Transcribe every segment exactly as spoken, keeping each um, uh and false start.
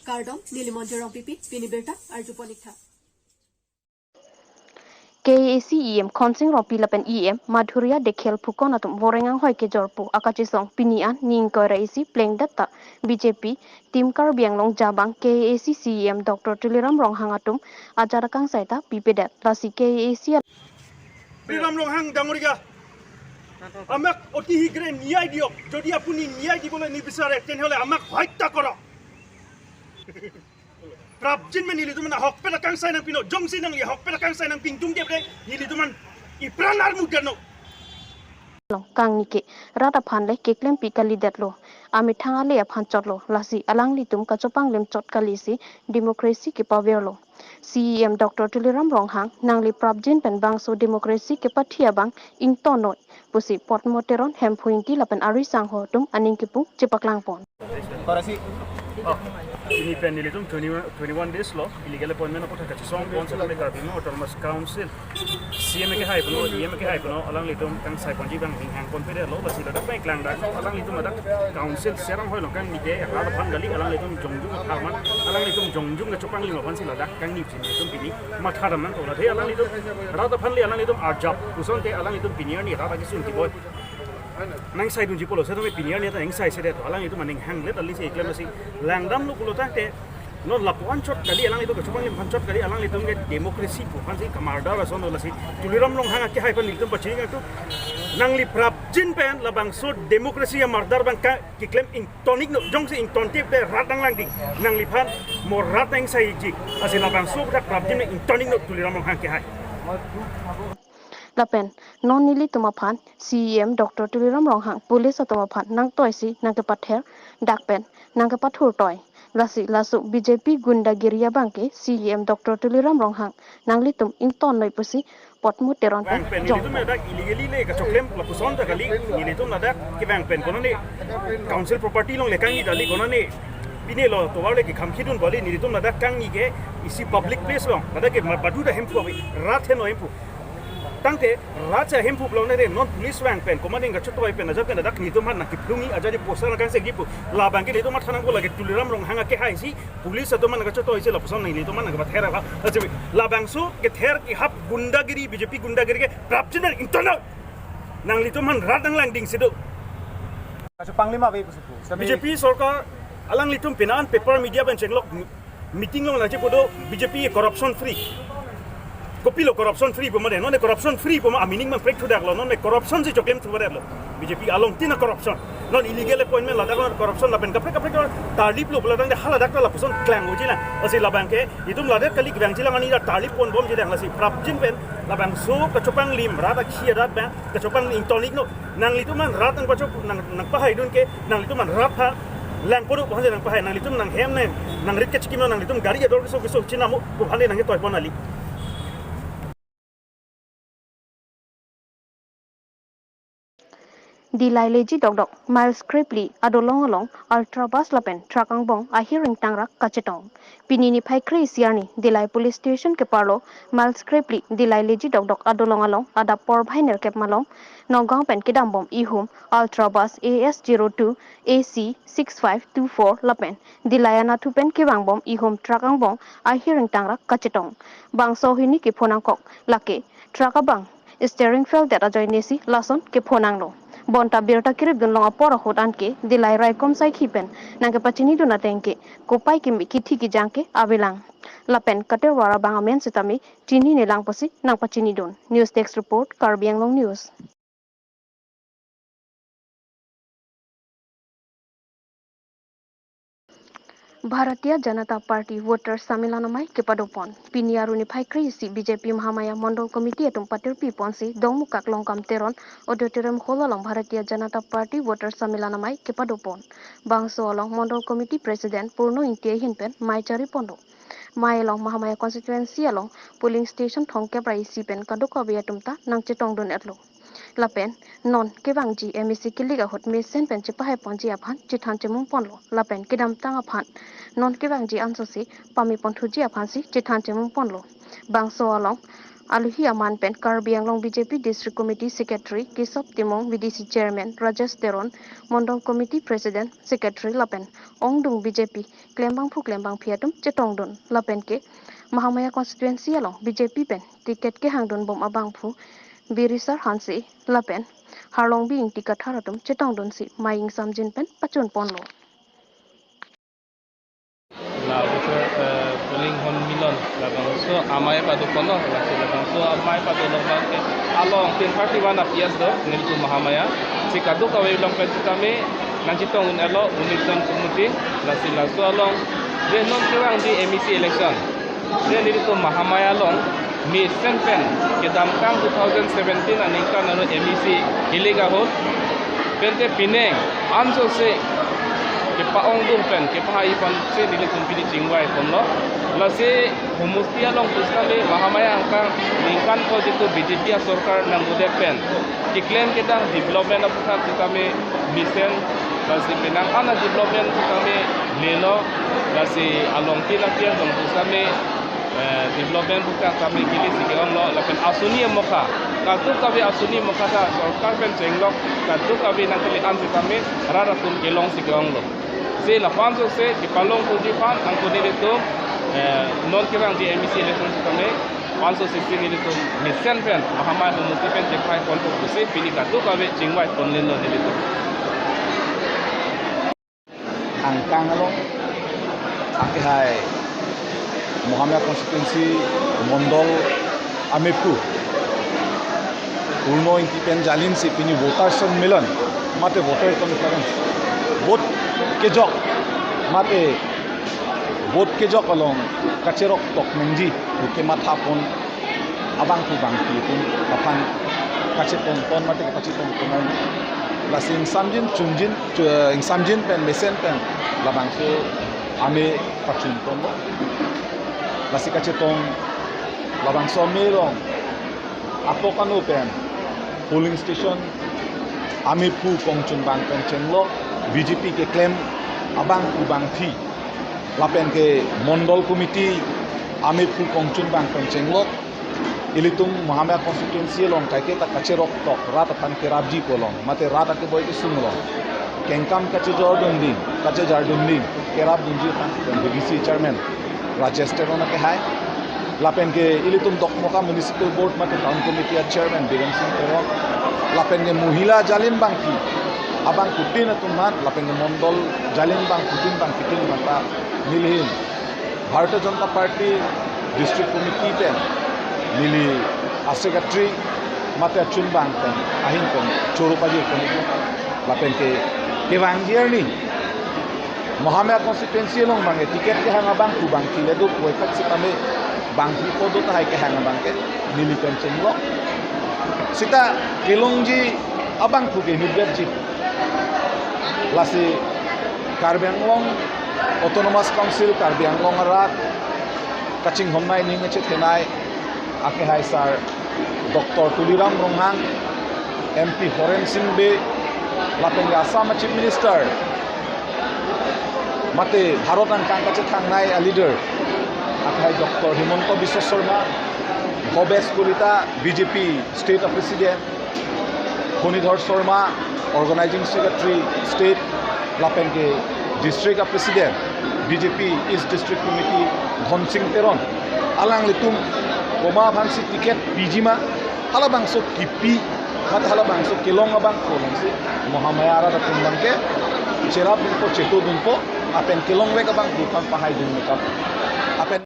Kardom, neli Monjir Rongpipi, pini birta arjupon ik tha. K A A C E M Khonsing Rongpi lapen E M Madhurya Dikher Phukan atum voreng anghoi kejor pu akachesong pini an ni ingkoi ra isi plengdet ta B J P team Karbi Anglong jabang K A A C C E M Doctor Tuliram Ronghang atum ajat akangsai ta pipedet, lasi K A A C Tuliram Ronghang ডাঙৰীয়া, আমাক অতি শীঘ্ৰে ন্যায় দিয়ক। যদি আপুনি ন্যায় দিবলৈ নিবিচাৰে, তেনেহ'লে আমাক হত্যা কৰক। Prapjin pen nelitum an ahokpet akangsai nangpinon, jongsi nangli ahokpet akangsai nangpidun dep re, nelitum an ipran armu dano. Long kangni ke rat aphan le keklempi kalidetlo. Amethang ale aphan chotlo, lasi alanglitum kachopanglim chot kalisi democracy kepavirlo. C E M Doctor Tuliram Ronghang nangli prapjin pen bangso democracy kepathi abang ingtonnoi pusi Potmo Teron, Hemphu Ingti lapen ari sangho atum aning kipu chepaklangpon. Korasi. Oh, pini pen nelitum twenty-one, twenty-one days lo illegal appointment apot kachesong pon setame Karbi Anglong Autonomous Council C E M kehai puno, E M kehai puno, alanglitum kangsai ponji abang ninghang ponpedetlo, lasi ladak pen klangdak alanglitum ladak council serang hoi lo kangni ke rat aphan kali, alanglitum jongjung aphan, alanglitum jongjung kachopanglim aphansi ladak kangni pini nelitum pini mathadam nangkok, lasi alanglitum rat aphan le alanglitum arjap pusonte alanglitum pini arni rat akesung keboi nangsaidunji pulo setame pini arni ta nangsaise det, alanglitum aning hanglet alisi keklem asi langdamlo pulo tangte non lapu-an chot kali, alanglitum kachopanglim aphan chot kali, alanglitum ke democracy pu aphansi kamardar ason lo, lasi Tuliram Ronghang akehai aphan nelitum pachini kangtung, nangli prapjin pen labangso democracy amardar abang ka keklem ington iknon, jongsi ingtontip te rat nanglangding, nangliphan mo rat nangsaiji, lasi labangso dak prapjin pen ington iknon Tuliram Ronghang akehai. Lapen non nelitum aphan C E M Doctor Tuliram Ronghang police atum aphan nangtoisi nangkepather dak pen nangkepathurtoi. Lasi laso B J P gundagiri abang ke C E M Doctor Tuliram Ronghang nanglitum ingtonnoi pusi Potmo Teron pen vang pen jong nelitum ladak illegally le kachoklem lapuson ta kali, nelitum ladak kevang pen konane council property along le kangni dali konane pine lo tovar le kekhamkhidun bali, nelitum ladak kangni ke isi public place along, ladak ke ma-, badu ta Hemphu ave, rat heno Hemphu. Tangte rat si Hemphu pulo nangre, non police vang pen, komat ning kachotoi pen, ajat pen ladak nelitum aphan nangkeplungi, ajat di poster nangkangsai kipu. Labang ke nelitum matha nangpo, lake Tuliram Ronghang akehai si police atum aphan nangkachotoisi lapuson nelitum aphan nangkepather aphan. Ajabi labangso kether kehap gundagiri, B J P gundagiri ke prapjin pen ingtonnoi. Nanglitum aphan rat nanglangdingsi do. Kachopanglim ave pusi pu. B J P sorkar alanglitum pini an paper media pen chenglok meeting along nangchepu do B J P corruption free. Kopilo corruption free pu mane, nonne corruption free pu ma amining abang prekthudaklo, nonne corruption si choklem thudaklo. B J P along tina corruption. Non illegal appointment ladak non corruption lapen kaprek kaprek tarliplo ladak de haladak ta lapuson klang uji lang. Lasi labang ke itum ladak kali kevangji lang ani da tarlip ponbomji lang, lasi prapjin pen labangso kachopanglim rat akhi arat abang kachopanglim ington iknon. Nanglitum aphan rat nangpachok nang, nangpahaidun ke, nanglitum aphan rat ha langporo pu aphansi nangpahai, nanglitum nanghem ne nangrit kachikimlo, nanglitum gari ador keso keso chinamo pu aphan nangketoi pon kali. Dillai leji dokdok, Miles Krepli adolong along Ultra Bus lapen Truck angbong ahir ingtangrak kachetong. Pini niphai kre-isi arni Dillai Police Station keparlo Miles Krepli Dillai leji dokdok adolong along adap porphai nerkep malom Nagaon pen kedambom ihum Ultra Bus A S zero two A C six five two four lapen Dillai anatthu pen kevangbom ihum truck angbong ahir ingtangrak kachetong. Bangso hini kepho nangkok lake truck abang steering fail det ajoinesi lason kepho nanglo. Bonta birta kiripdun long apor ahut anke Dillai raikom saikhi pen nangkepachinidun ateng ke kopai kimi kithi kejang ke avelang. Lapen katerwar abang amen sitame chininelang pusi nangpachinidun. News Desk Report, Karbi Anglong News. Bharatiya Janata Party Voters Sammilan amei kepadopon. Pini arni niphai kre-isi B J P Mahamaya Mondol Committee atum patirpi ponsi Dongmukak Longkam Teron Auditorium Hall along Bharatiya Janata Party Voters Sammilan amei kepadopon. Bangso along Mondol Committee President Purno Ingti ahin pen mei chari ponlo. Mei along Mahamaya constituency along polling station thomkep ra isi pen kadokave atum ta nangchetongdun etlo. Lapen non kevangji M A C kilik ahut mesen pen chepahai ponji aphan chethan chemung ponlo. Lapen kedamtang aphan non kevangji ansose pame ponthuji aphansi chethan chemung ponlo. Bangso along Alohi aman pen Karbi Anglong B J P District Committee Secretary Kesop Timung, V D C Chairman Rajesh Teron, Mondol Committee President, Secretary lapen ongdung B J P klembangphu klembangphi atum chetongdun lapen ke Mahamaya constituency along B J P pen ticket kehangdun bom abangphu Birisar Hanse lapen Harlongbi Ingti Kathar atum chetongdunsi mei ingsamjin pen pachunponlo. La, eh, polling hon milon, labangso amei pado ponlo, lasi labangso amei pado lo abang ke along tin thirty one a P S do, nelitum Mahamaya. Si kadokave along pen sitame nangchetong un-elo, unik zone committee, lasi laso along, je non kevangji M A C election, je nelitum Mahamaya along, mesen pen, kedamtang two thousand seventeen aningkan aro M A C hilik ahut, pente pining, ansose, kepa-ongdung pen, kepahai ponsi nelitum pini chingvai ponlo. Lasi homosti along pusitame Mahamaya angkang ningkan ko jitu B J P asorkar nangbudet pen keklem kedang development aphuthak sitame mesen, lasi penang ana development sitame lelo, lasi along tin apian along pusitame, eh, development aphuthak tame kili si ke-onglo, lapen asoni amokha, kadokave asoni amokha ta sorkar pen chenglok, kadokave nangkele-an sitame rat atum kelong si ke-onglo. Si lapu ansose kepalongponji aphan angko nelitum, eh, non kevangji M A C election sitame, ansose si nelitum mesen pen, Mahamaya homosti pen chekhai ponpo pusi pini kadokave chingvai ponlinlo nelitum. Angkang along, akehai Mahamaya constituency Mondol amephu Purno Ingti pen jalinsi pini voter sonmilan, mate voter conference, vote kejok, mate vote kejok along kacherok tok nangji pu kematha pon abangphu bangphi atum aphan kachetong pon mate kachetong pon, lasi ingsamjin chunjin, chu-, ingsamjin pen mesen pen labangso amei pachun ponlo. Lasi kachetong labangso amei along atok ano pen polling station amephu kongchunbang pen chenglok, B J P keklem abangphu bangphi lapen ke Mondol Committee amephu kongchunbang pen chenglok, ilitum Mahamaya constituency along kaike ta kacherok tok, rat aphan kerapji pu along, mate rat akeboi kesung along kengkam kachejordun ding, kachejardun ding, kerapdunji aphan V D C chairman Rajesh Teron akehai, lapen ke ilitum Dokmoka Municipal Board mate Town Committee a chairman Biren Sing Teron, lapen ke mohila jalin bangphi abangphutin atum aphan, lapen ke mondol jalin bangphutin bangphitin aphan ta nelihin Bharatiya Janata Party District Committee pen neli a secretary mate achunbang pen ahin pen choro pajir pen ibu, lapen ke kevangji arni Mahamaya constituency along abang ke ticket kehang abangphu bangphi le do puvoiphit sitame bangphi po do tahai kehang abang ke neli pen chenglok. Sita kelongji abangphu ke inutbetji. Lasi Karbi Anglong Autonomous Council Karbi Anglong arat kachinghonnei, ning kachethenei akehai sar Doctor Tuliram Ronghang, M P Horen Sing Bey, lapen ke Assam Chief Minister, mate Bharat angkang kachethangnei a leader akehai Doctor Himanta Biswa Sarma, Bhabesh Kalita, B J P State a President, Phanidhar Sharma, Organizing Secretary State, lapen ke District a President, B J P East District Committee, Dhon Sing Teron, alanglitum komat aphansi ticket piji ma, halabangso kipi, mat halabangso kelong abangphu alongsi Mahamaya arat atum abang ke cherapdunpo, chetodunpo, lapen kelongvek abangphu aphan pahaidun mekap. Lapen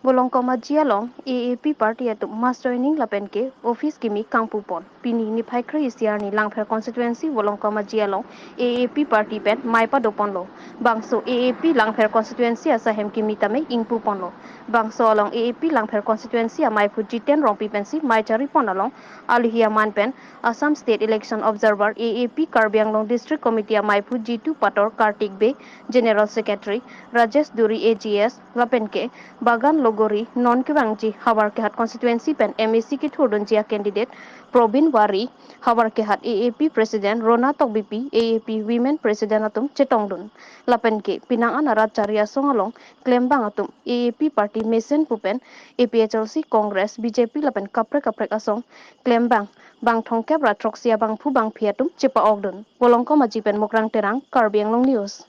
Volongkom Aji along A A P party atum mass joining lapen ke office kimi kangpupon. Pini niphai kre-isi arni Langpher constituency Volongkom Aji along A A P party pen mei padoponlo. Bangso A A P Langpher constituency asahem kimi tame ingpuponlo. Bangso along A A P Langpher constituency ameiphu Jiten Rongpi pensi mei charipon along alohi aman pen Assam State Election Observer, A A P Karbi Anglong District Committee ameiphu Jitu Pator, Kartik Bey, General Secretary, Rajesh Duri, A G S, lapen ke Bagan Lok Gori non kevangji Howraghat constituency pen M A C kethurdunji a candidate Probin Wari, Howraghat A A P President Rona Tokbipi, A A P Women President atum chetongdun. Lapen ke penang an arat chari asong along klembang atum A A P party mesen pu pen A P H L C, Congress, B J P lapen kaprek kaprek asong klembang bang thomkep ra throksi abangphu bangphi atum chepa-okdun. Volongkom Aji pen Mukrang Terang, Karbi Anglong News.